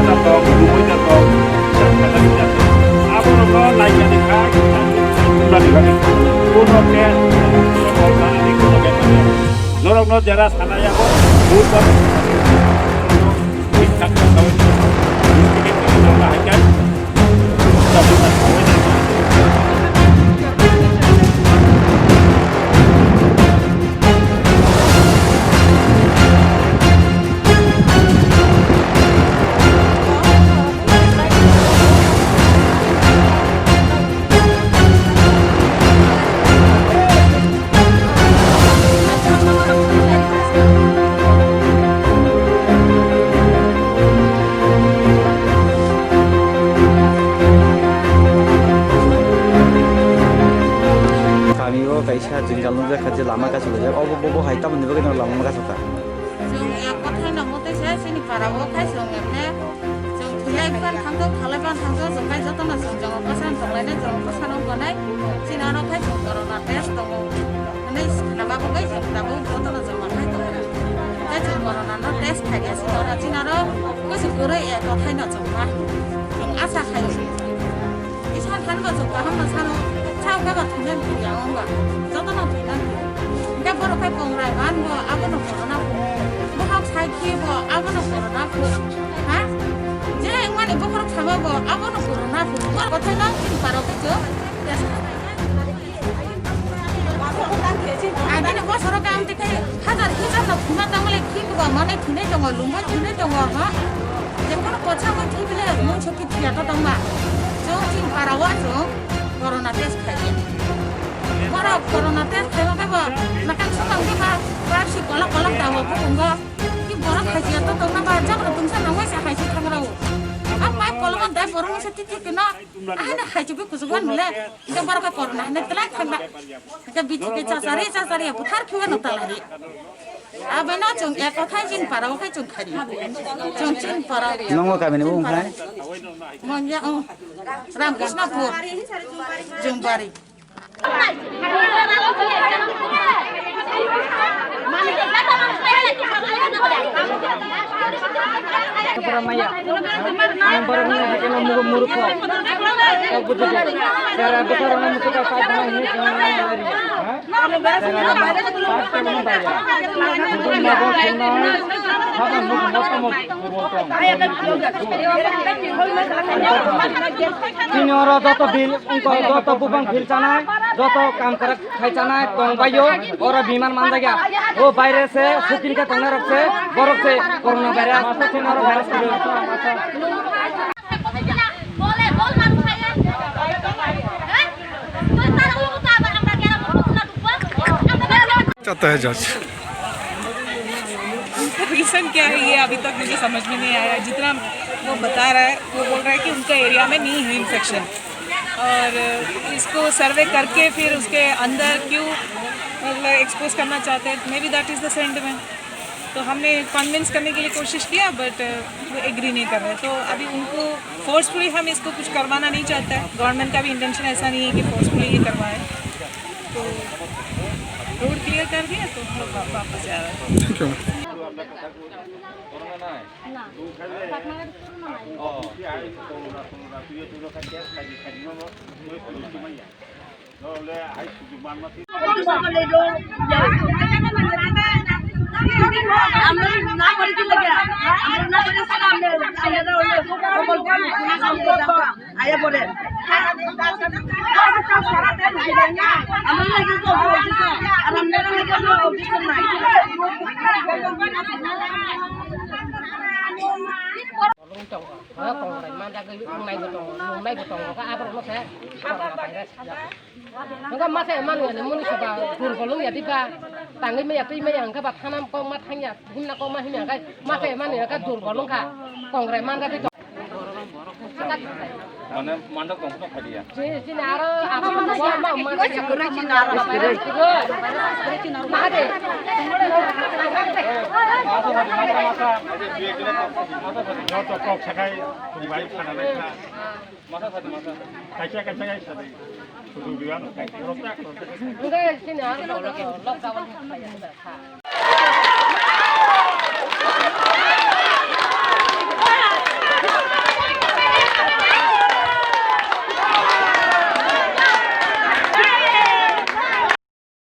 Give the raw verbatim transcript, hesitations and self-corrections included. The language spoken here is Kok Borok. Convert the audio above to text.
Jatok, Lumui jatok, Jatok, Jatok. Aborokno naikani kha, Jatok, Jatok, Jatok. Kono test, kono test, kono test. Norokno jera sanai abo, bubar. Kami o kaisa jwngjal nukjak kha je lama kaisa laijak. Obo bobo hai tamoni bagwi no lama kaisa ta. Chwng ek kothai no mwtwi se chini para o khai chwng emne chwng thwilai ban thangthok thalai ban thangthok chwng khai jotono chwng jongo bwsano tonglainai jongo bwsano wngnai chini oro khai chwng corona test tongo hwnwi khwnama bagwi chwng tabuk jotono joma khai tongo. Tei chwng corona no test khaikha chini oro chini oro bwswk kwrwi ek kothai no chwng ma chwng asa khaio. Isa thanba chwng kaham no sano, sao khe ba thwinan thwi ya wng ba, joto no thwinan thwi. Hingke borok khai kongrai man bo, abo no corona phu. Bohok sai khi bo, abo no corona phu. Ha? Je wngmani bokhorok sama bo, abo no corona phu. Borok kothai no chini parok khe chwng. Agini bosoro kam tikhe hajar hijab no phuma tangmale khi bo mane thwinai tongo, lungbo thwinai tongo, ha? Jephuru kochamo thwibile mungso Phiya to tongma, chwng chini para o chwng corona test khaidi. Borok corona test khaima khe bo nakang sumang khe ba, ba si kolok kolok da bo bubungo. Ki borok khaisiya to tongna ba, jabra tungsa nangma se khaisi thangra o. A pai kolok dai borok se titi kena, a hane khaisi bi kusugan mile, ika borok ka corona hane telai thangna. Ika bithi ke chachari chachari ya buthar phiya no talari. Abeno chwng ek kothai chini para o khai chwng khari. Chwng chini para. Nongo kamini mung khai? Mungya, oh. Ramkrishnapur. Jumbari. Pura maya. Yang baru maya hakena mugo murukho. Kau bujuk. Cara besar orang musuh kau kau jangan ini jangan lari. Ha? Chini oro joto bil, joto bubang bil chanai, joto kam karak khai chanai, tong baio, oro biman manjagya. O baire se, sutin ke tongnai rok se, borok se, corona virus, chini oro virus. চারটা হয়ে যাচ্ছে। रीज़न क्या है, ये अभी तक मुझे समझ में नहीं आया। जितना वो बता रहा है, वो बोल रहा है कि उनका एरिया में नहीं है इन्फेक्शन, और इसको सर्वे करके फिर उसके अंदर क्यों, मतलब, एक्सपोज करना चाहते हैं। Maybe that is the sentiment। तो हमने कन्विंस करने के लिए कोशिश किया, बट वो एग्री नहीं कर रहे। तो अभी उनको फोर्सफुली हम इसको कुछ करवाना नहीं चाहते हैं। गवर्नमेंट का भी इंटेंशन ऐसा नहीं है कि फोर्सफुली ये करवाए। तो रोड क्लियर कर दिया तो हम लोग वा-, वापस जा रहे हैं। Thank you. Bolong tongo, ha, kongrai manjagwi wngnaibo tongo, nungnaibo tongo, kha aborokno se korokma tangwi sijak. Wngkha masa emang ya, muni soba durbol wngya diba, tangwi maya, twi maya, wngkha ba thana kokma thangya, himna kokma himya, wngkha masa emang ya, wngkha durbol wngkha, kongrai manjagwi tong-. Mane mandok tong phano phadiya. Chini, chini aro, aro ma, ma, ma, ma, ma, ma, ma, ma, ma, ma, Joto kok sakai, tungbai khana lai kha. Kaisa kaisa kaisa de. Sudu diwan. Enggak, sini harus lockdown.